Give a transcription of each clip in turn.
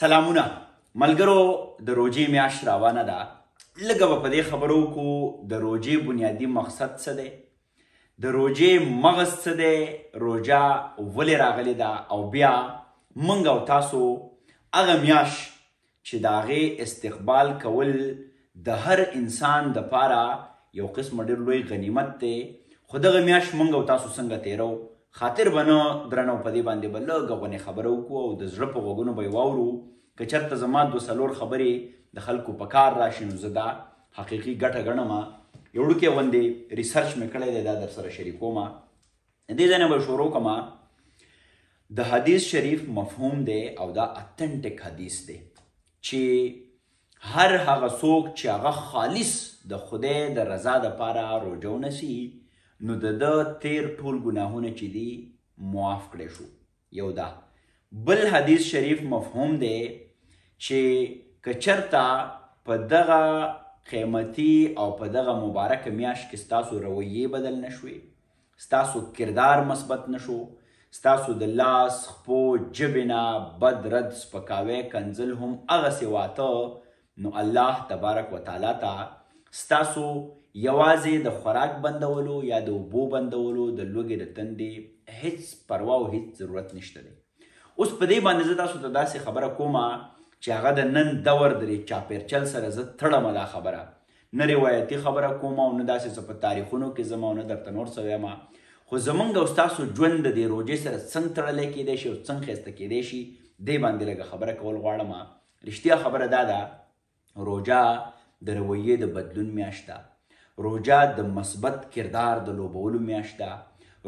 سلامونه ملګرو، د روژې میاشت روانه ده. لږه به په دې خبرو کو د روژې بنیادي مقصد څه دی، د روژې مغز څه دی، روژه ولې راغلې ده، او بیا موږ او تاسو هغه میاشت چې د هغې استقبال کول د هر انسان دپاره یو قسم ډېر لوی غنیمت دی، خو دغه میاشت موږ او تاسو څنګه تېرو، خاطر به نه درنو، په دې باندې به لږه غونې خبره وکړو او د زړه په غوږونو به یې واورو. که چېرته زما دوه څلور خبرې د خلکو په کار راشي نو زه دا حقیقي ګټه ګڼم. یو وړوکی غوندې research مې کړی دی، دا در سره شریکوم. دې ځای نه به شروع کړم. د حدیث شریف مفهوم دی او دا authentic حدیث دی چې هر هغه څوک چې هغه خالص د خدای د رضا دپاره روژه ونیسي نو د ده تیر ټول ګناهونه چې دي معاف کړی شو. یو دا بل حدیث شریف مفهوم دی چې که چېرته په دغه قیمتي او په دغه مبارکه میاشت کې ستاسو رویې بدل نه شوې، ستاسو کردار مثبت نه شو، ستاسو د لاس، خپو، ژبې نه بد رد، سپکاوی، کنځل هم هغسې واته، نو الله تبارک وتعالی ته ستاسو یوازې د خوراک بندولو یا د اوبو بندولو، د لوږې د تندې هیڅ پروا او هیڅ ضرورت نشته دی. اوس په دې باندې زه تاسو ته داسې خبره کومه چې هغه د نن دور د چاپېرچل سره زه تړمه. دا خبره نه روایتي خبره کومه او نه داسې څه په تاریخونو کې ځمه او نه درته نور څه وایم، خو زمونږ او ستاسو ژوند د دې روژې سره څنګه تړلی کېدی شي او څنګه ښایسته کېدی شي، دې باندې لږه خبره کول غواړم. رښتیا خبره دا ده، روژه د رویې د بدلون میاشت ده، روژه د مثبت کردار د لوبولو میاشت ده،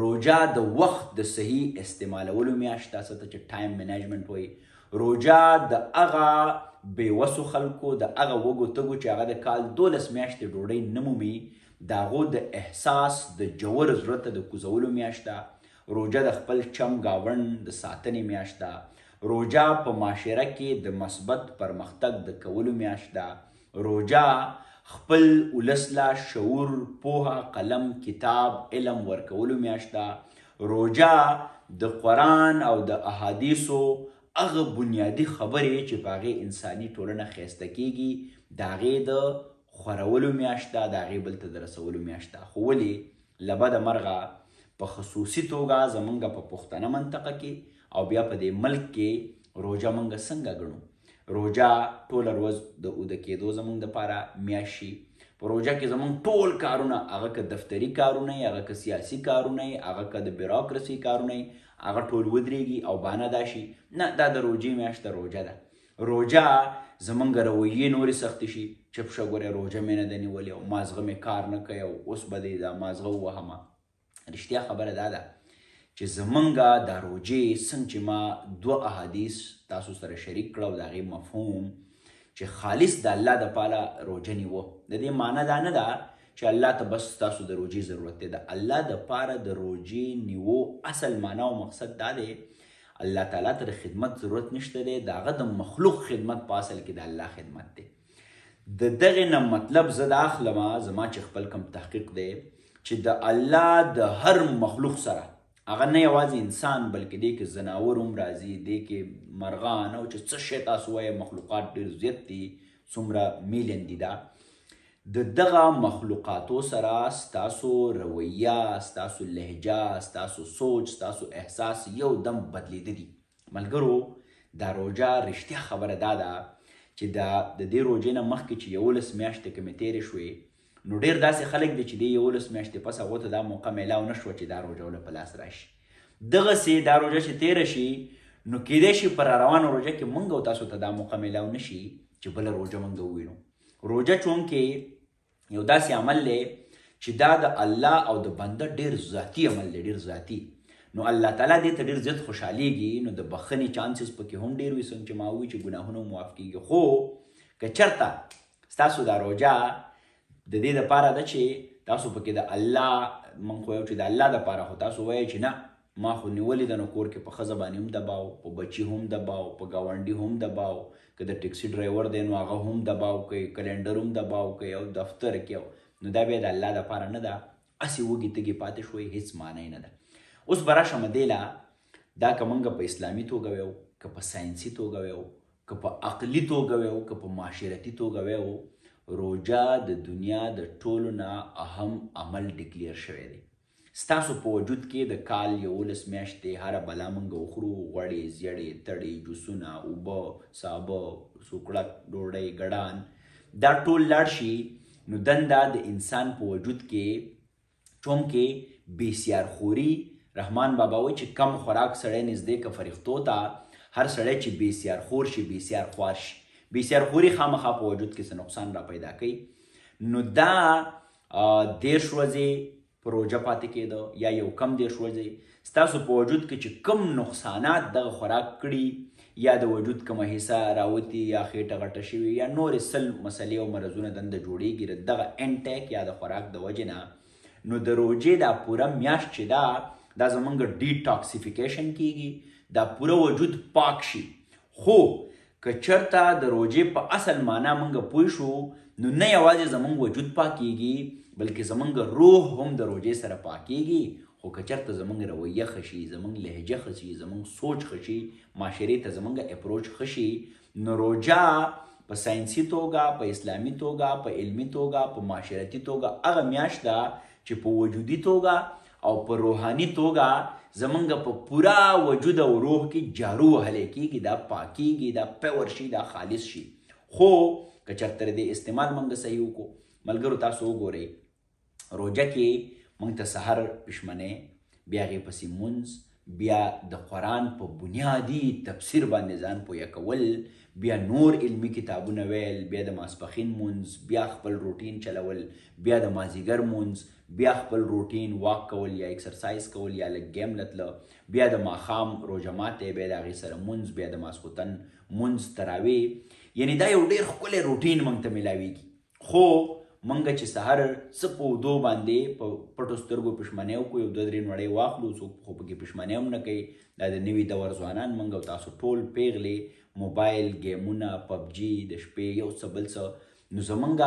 روژه د وخت د صحیح استعمالولو میاشت ده، څه ته چې time management وایي. روژه د هغه بېوسو خلکو، د هغه وږو تږو چې هغه د کال 12 میاشتې ډوډۍ نه مومي، د هغو د احساس د ژور زړه ته د کوزولو میاشت ده. روژه د خپل چم ګاونډ د ساتنې میاشت ده. روژه په معاشره کې د مثبت پرمختګ د کولو میاشت ده. روژه خپل ولس له شعور، پوهه، قلم، کتاب، علم ورکولو میاشت ده. روژه د قرآن او د احادیثو هغه بنیادي خبرې چې په هغې انساني ټولنه ښایسته کیږي، د هغې د خورولو میاشت ده، د هغې بل ته د رسولو میاشت ده. خو ولې له بده مرغه په خصوصي توګه زمونږ په پښتنه منطقه کې او بیا په دې ملک کې روژه مونږ څنګه ګڼو؟ روژه ټوله ورځ د اوده کېدو زمونږ دپاره میاشت شي. په روژه کې زمونږ ټول کارونه، هغه که دفتري کارونه یي، هغه که سیاسي کارونه یي، هغه که د بیروکراسي کارونه یي، هغه ټول ودرېږي او بانه دا شي نه، دا د روژې میاشت ده، روژه ده. روژه زمونږ رویې نورې سختې شي، چپ شه ګورې روژه مې نه ده نیولې او مازغه مې کار نه کوي او اوس به دې دا مازغه ووهمه. رښتیا خبره دا ده چې زمونږ دا روژې څنګه چې ما دوه احادیث تاسو سره شریک کړه او د هغې مفهوم چې خالص د الله دپاره روژه نیوه، د دې معنی دا نه ده چې الله ته بس تاسو د روژې ضرورت دی. د الله دپاره د روژې نیوو اصل معنی او مقصد دا دی، الله تعالی ته د خدمت ضرورت نشته دی، د هغه د مخلوق خدمت په اصل کې د الله خدمت دی. د دغې نه مطلب زه دا اخلم، زما چې خپل کوم تحقیق دی، چې د الله د هر مخلوق سره، هغه نه یوازې انسان بلکې دې کې ځناور هم راځي، دې کې مرغان او چې څه شی تاسو وایئ، مخلوقات ډېر زیات دي، څومره میلیون دي. دا د دغه مخلوقاتو سره ستاسو رویه، ستاسو لهجه، ستاسو سوچ، ستاسو احساس یو دم بدلېده دي. ملګرو دا روژه رښتیا خبره دا ده چې د دې روژې نه مخکې چې 11 میاشتې کومې تېرې شوې، نو ډېر داسې خلک دي چې دې 11 میاشتې پس هغو ته دا موقع میلاو نه شوه چې دا روژه له په لاس راشي. دغسې دا روژه چې تېره شي نو کېدای شي په راروانه روژه کې موږ او تاسو ته دا موقع میلاو نه شي چې بله روژه موږ ووینو. روژه چونکې یو داسې عمل دی چې دا د الله او د بنده ډېر ذاتي عمل دی، ډېر ذاتي، نو الله تعالی دې ته ډېر زیات خوشحالېږي، نو د بخښنې chances پکې هم ډېر وي، څنګه چې ما وویل چې ګناهونه هم معاف کېږي. خو که چېرته ستاسو دا روژه د دې دپاره ده چې تاسو پکې د الله، موږ خو یو چې د الله دپاره، خو تاسو وایئ چې نه ما خو نیولې ده، نو کور کې په ښځه باندې هم دباو، په بچي هم دباو، په ګاونډي هم دباو، که د ټیکسي ډرایور دی نو هغه هم دباو کوي، کلینډر هم دباو کوي او دفتر کې، نو دا بیا د الله دپاره نه ده، هسې وږي تږي پاتې شوئ، هېڅ معنی نه ده. اوس به راشم دې له، دا که موږ په اسلامي توګه ویو، که په ساینسي توګه ویو، که په عقلي توګه ویو، که په معاشرتي توګه ویو، روژه د دنیا د ټولو نه اهم عمل declare شوی دی. ستاسو په وجود کې د کال 11 میاشتې هره بلا مونږ وخورو، غوړې، زیړې، تړې، جوسونه، اوبه، سابه، سوکړک، ډوډۍ، ګډان، دا ټول لاړ شي، نو دنده د انسان په وجود کې چونکې بېسیارخوري، رحمان بابا وایي چې کم خوراک سړی نږدې که فرښتو ته، هر سړی چې بېسیار خور شي بېسیار خوار شي. بېسیارخوري خامخا په وجود کې څه نقصان را پیدا کوي. نو دا 30 ورځې په روژه پاتې کېده یا یو کم 30 ورځې ستاسو په وجود کې چې کم نقصانات دغه خوراک کړي، یا د وجود کومه حصه راوتي، یا خېټه غټه شوي، یا نورې 100 مسلې او مرضونه دنده جوړېږي د دغه intake یا د خوراک د وجې نه، نو د روژې دا پوره میاشت چې ده دا زمونږ detoxification کیږي، دا پوره وجود پاک شي. خو که چېرته د روژې په اصل معنا مونږ پوه شو، نو نه یوازې زمونږ وجود پاکیږي بلکې زمونږ روح هم د روژې سره پاکیږي. خو که چېرته زمونږ رویه ښه شي، زمونږ لهجه ښه شي، زمونږ سوچ ښه شي، معاشرې ته زمونږ approach ښه شي، نو روژه په ساینسي توګه، په اسلامي توګه، په علمي توګه، په معاشرتي توګه هغه میاشت ده چې په وجودي توګه او په روحاني توګه زمونږ په پوره وجود او روح کې جارو وهلی کېږي، دا پاکیږي، دا pure شي، دا خالص شي. خو که چېرته د دې استعمال مونږ صحیح وکړو، ملګرو تاسو وګورئ، روژه کې مونږ ته سحر پښمنی، بیا هغې پسې مونځ، بیا د قرآن په بنیادي تفسیر باندې ځان پوهه کول، بیا نور علمي کتابونه ویل، بیا د ماسپښین مونځ، بیا خپل روټین چلول، بیا د مازیګر مونځ، بیا خپل روټین walk کول یا exercise کول یا لږ game له تله، بیا د ماښام روژه ماتی، بیا د هغې سره مونځ، بیا د ماسخوتن مونځ، تراوی. یعنی دا یو ډېر ښکلی روټین مونږ ته میلاویږي. خو مونږ چې سحر څه په اودو باندې په پټو سترګو پښمنی وکړو، یو دوه درې نوړۍ واخلو، څوک خو پکې پښمنی هم نه کوي. دا د نوي دور ځوانان مونږ او تاسو ټول پیغلې، موبایل، ګیمونه، پبجي، د شپې یو څه بل څه، نو زمونږ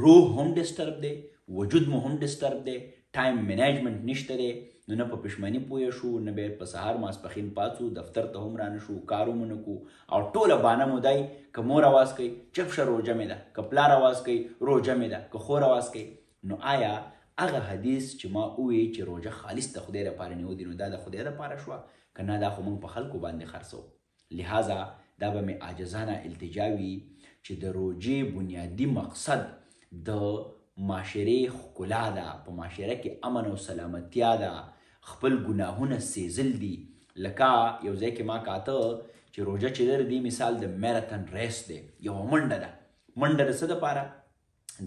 روح هم disturb دی، وجود مو هم disturb دی، time management نشته دی. نو نه په پښمني پوه شو، نه به په سهار ماسپښین پاڅو، دفتر ته هم رانه شو، کار هم ونه کړو، او ټوله بانه مو دی که مور اواز کوي چپ شه روژه مې ده، که پلار اواز کوي روژه مې ده، که خور اواز کوي. نو آیا هغه حدیث چې ما ووی چې روژه خالص د خدای لپاره نیو دي، نو دا د خدای لپاره شوه که نه؟ دا خو موږ په خلکو باندې خرڅو. لہذا دا به مې عاجزانه التجا وي چې د روژې بنیادي مقصد د معاشرې ښکلا ده، په معاشره کې امن او سلامتیا ده، خپل ګناهونه سیزل دي. لکه یو ځای کې ما کاته چې روژه چې ده، دې مثال د marathon race دی، یوه منډه ده. منډه د څه دپاره؟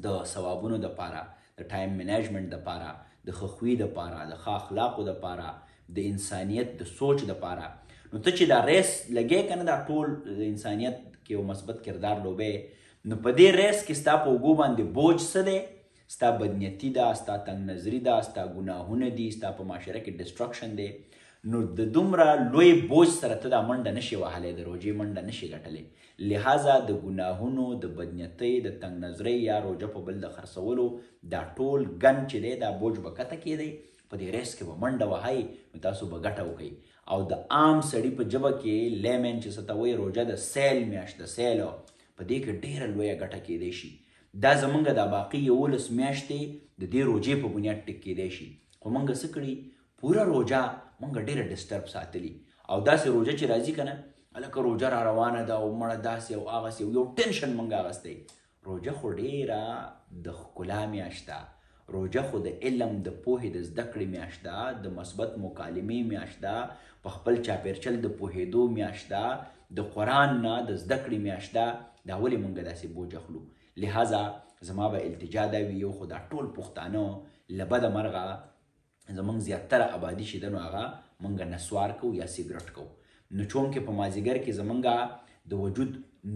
د ثوابونو دپاره، د time management دپاره، د ښه خوی دپاره، د ښه اخلاقو دپاره، د انسانیت د سوچ دپاره. نو ته چې دا race لګې که نه، دا ټول د انسانیت کې یو مثبت کردار لوبې. نو په دې race کې ستا په اوږو باندې بوج څه دی؟ ستا بدنیتی ده، ستا تنګ نظری ده، ستا ګناهونه دي، ستا په معاشره کې destruction دی. نو د دومره لوی بوج سره ته دا منډه نشې وهلی، د روژې منډه نشې ګټلی. لہذا د ګناهونو، د بدنیتۍ، د تنګ نظرۍ یا روژه په بل د خرڅولو دا ټول ګن چې دی، دا بوج به کته کېدی، په دې race کې به منډه وهئ، نو تاسو به ګټه وکئ. او د عام سړي په ژبه کې layman چې څه ته وایي، روژه د سیل میاشت، د سیل په دې کې ډېره لویه ګټه کېدی شي. دا زمونږ دا باقي 11 میاشتې د دې روژې په بنیاد ټیک کېدی شي. خو مونږ څه کړي، پوره روژه مونږ ډېره disturb ساتلي، او داسې روژه چې راځي که نه، هلکه روژه را روانه ده او مړه داسې او هغسې او یو tension مونږ اخیستی. روژه خو ډېره د ښکلا میاشت ده، روژه خو د علم د پوهې د زده کړې میاشت ده، د مثبت مکالمې میاشت ده، په خپل چاپېرچل د پوهېدو میاشت ده، د قرآن نه د زده کړې میاشت ده. دا ولې مونږ داسې بوج اخلو؟ لہذا زما به التجا دا وي، یو خو دا ټول پښتانه له بده مرغه زمونږ زیاتره آبادي چې ده، نو هغه مونږ نسوار کوو یا سیګرټ کوو. نو چونکې په مازیګر کې زمونږ د وجود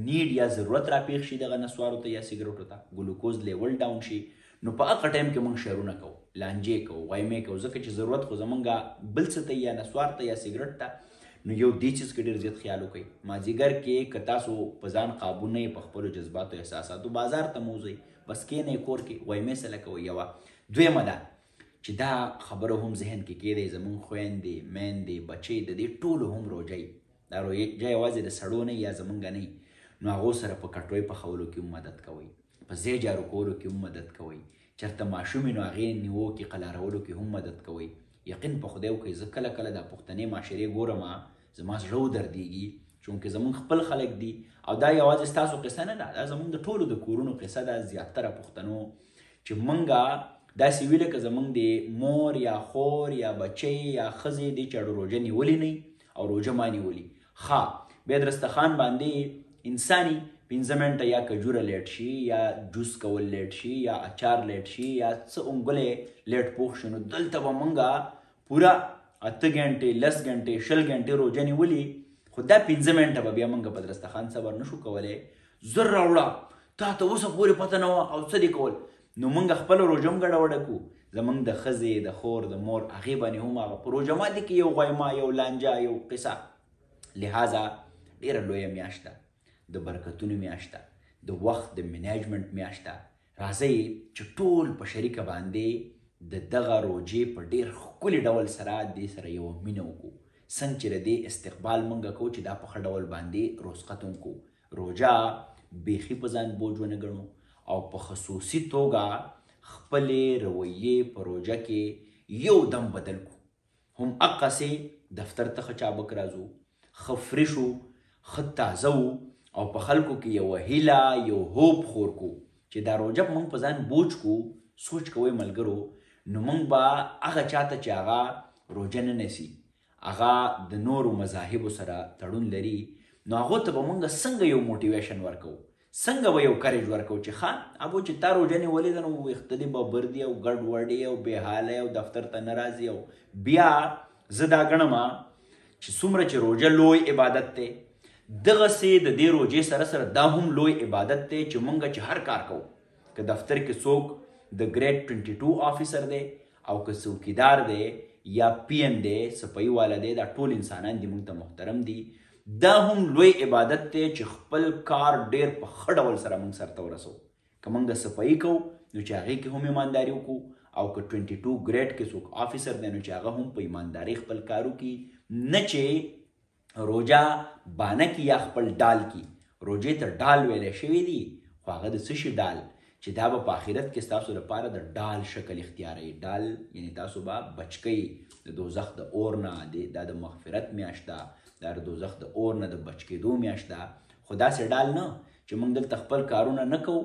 need یا ضرورت را پېښ شي دغه نسوارو ته یا سیګرټو ته، glucose level down شي، نو په هغه ټایم کې مونږ شعرونه کوو، لانجې کوو، غیمې کوو، ځکه چې ضرورت خو زمونږ بل څه ته یا نسوار ته یا سیګرټ ته. نو یو دې چیز کې ډېر زیات خیال وکړئ. مازیګر کې که تاسو په ځان قابو نه یې، په خپلو جذباتو احساساتو بازار ته مه وځئ، بس کښېنئ کور کې غیمې سره کوئ. یوه دویمه ده چې دا خبره هم ذهن کې کېدی، زمونږ خویندې، میندې، بچې د دې ټولو هم روژه وي. دا روژه یوازې د سړو نه یا زمونږ نه وي. نو هغو سره په کټوۍ پخولو کې هم مدد کوئ، په ځای جارو کولو کې هم مدد کوئ، چېرته ماشومې نو هغې نیوو کې قلارولو کې هم مدد کوئ. یقین په خدای وکړئ، زه کله کله دا پښتنې معاشرې ګورم، زما زړه ودردېږي، چونکې زمونږ خپل خلک دي. او دا یوازې ستاسو قصه نه ده، دا زمونږ د ټولو د کورونو قصه ده. زیاتره پښتنو چې مونږه داسې وي لکه زمونږ د مور یا خور یا بچی یا ښځې دې چړو روژه نیولې نه او روژه ما نیولي. ښه بیا درستخان باندې انساني 5 منټه یا کجوره لیټ شي، یا جوس کول لیټ شي، یا اچار لیټ شي، یا څه اونګلی لیټ پوخ شي، نو دلته به مونږه پوره 8 ګنټې، 10 ګنټې، 20 ګنټې روژه نیولي. خو دا 5 منټه به بیا مونږ په درستخان صبر نشو کولی. زر راوړه، تا ته اوسه پورې پته نه وه او څه دې کول. نو مونږ خپله روژه هم ګډه وډه کړو، زمونږ د ښځې، د خور، د مور هغې باندې هم هغه په روژه ماتي کې یو غیمه، یو لانجه، یو قصه. لهذا ډېره لویه میاشت ده، د برکتونو میاشت ده، د وخت د منیجمنټ میاشت ده. راځئ چې ټول په شریکه باندې د دغه روژې په ډېر ښکلي ډول سره دې سره یوه مینه وکړو، څنګه چې د دې استقبال مونږ کوو چې دا په ښه ډول باندې رخصت هم کوو. روژه بیخي په ځان بوج ونه ګڼو او په خصوصي توګه خپلې رویې په روژه کې یو دم بدل کړو. هم هغسې دفتر ته ښه چابک راځو، ښه فرش وو، ښه تازه وو، او په خلکو کې یوه هیله، یو هوپ خور کړو چې دا روژه مونږ په ځان بوج کړو. سوچ کوئ ملګرو، نو مونږ به هغه چاته چې هغه روژه نه نیسي، هغه د نورو مذاهبو سره تړون لري، نو هغو ته به مونږ څنګه یو motivation ورکوو، څنګه به یو courage ورکوو چې ښه ابو چې تا روژه نیولې ده نو ویښته دې ببر دي او ګډ وډې او بېحاله او دفتر ته نه راځي. او بیا زه دا ګڼم چې څومره چې روژه لوی عبادت دی، دغسې د دې روژې سره سره دا هم لوی عبادت دی چې مونږ چې هر کار کوو، که دفتر کې څوک د grade 22 officer دی او که څوکیدار دی یا peon دی، سپۍ والا دی، دا ټول انسانان دي، مونږ ته محترم دي. دا هم لوی عبادت دی چې خپل کار ډېر په ښه ډول سره مونږ سرته ورسوو. که مونږ سپۍ کوو نو چې هغې کې هم ایمانداري وکړو، او که 22 grade کې څوک officer دی نو چې هغه هم په ایمانداري خپل کار وکړي، نه چې روژه بانه کې یا خپل ډال کې. روژې ته ډال ویلی شوی دی، خو هغه د څه شي ډال؟ چې دا به په آخرت کې ستاسو لپاره د ډال شکل اختیاروي. ډال یعنی تاسو به بچ کوي د دوزخ د اور نه، دا د مغفرت میاشت ده، دا د دوزخ د اور نه د بچ کېدو میاشت ده. خو داسې ډال نه چې موږ دلته خپل کارونه نه کوو،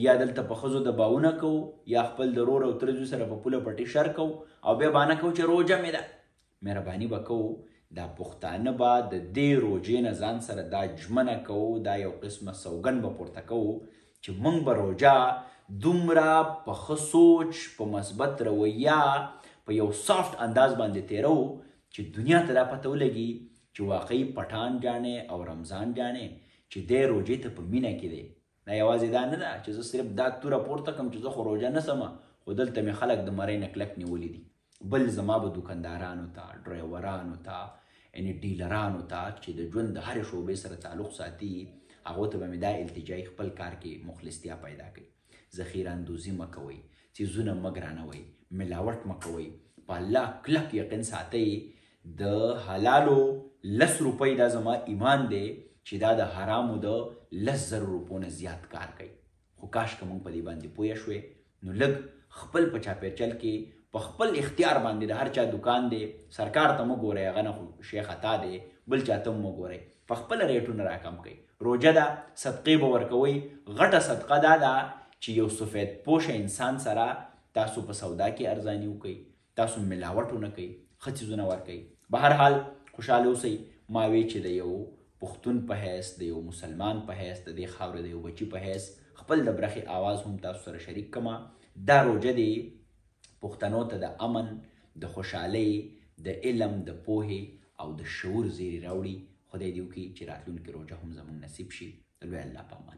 یا دلته په ښځو دباونه کوو، یا خپل د ورور او تره زوی سره په پوله پټي شر کوو او بیا بانه کوو چې روژه مې ده. مهرباني به کوو، دا پښتانه به د دې روژې نه ځان سره دا ژمنه کوو، دا یو قسمه سوګند به پورته کوو چې موږ به روژه دومره په ښه سوچ، په مثبت رویه، په یو soft انداز باندې تېروو چې دنیا ته دا پته ولګي چې واقعي پټان جاڼې او رمضان جاڼې چې دی روژې ته په مینه کې دی. دا یوازې دا نه ده چې زه صرف دا توره پورته کړم چې زه خو روژه نه سمه، خو دلته مې خلک د مرۍ نه کلک نیولي دي. بل زما به دوکاندارانو ته، ډرایورانو ته، یعنې ډیلرانو ته چې د ژوند د هرې شعبې سره تعلق ساتي، هغو ته به مې دا التجایي خپل کار کې مخلصتیا پیدا کړي. ذخیره اندوزي مه کوئ، څیزونه مه ګرانوئ، ملاوټ مه کوئ، په الله کلک یقین ساتئ. د حلالو 10 روپۍ دا زما ایمان دی چې دا د حرامو د 10,000 روپو نه زیات کار کوي. خو کاش که موږ په دې باندې پوه شوې، نو لږ خپل په چاپېرچل کې په خپل اختیار باندې د هر چا دکان دی، سرکار ته مه ګورئ، هغه نه خو شیخ عطا دی، بل چا ته هم مه ګورئ، په خپله ریټونه راکم کړئ. روژه ده، صدقې به ورکوئ. غټه صدقه دا ده چې یو سفید پوشه انسان سره تاسو په سودا کې ارزاني وکئ، تاسو ملاوټ ونه کئ، ښه څیزونه ورکئ. به هر حال خوشحاله اوسئ. ما وی چې د یو پښتون په حیث، د یو مسلمان په حیث، د دې خاورې د یو بچي په حیث خپل د برخې آواز هم تاسو سره شریک کما. دا روژه دی پښتنو ته د امن، د خوشحالۍ، د علم، د پوهې او د شعور زیری راوړي. خدای دې وکړي چې راتلونکې روژه هم زموږ نصیب شي. د لوی الله په امان.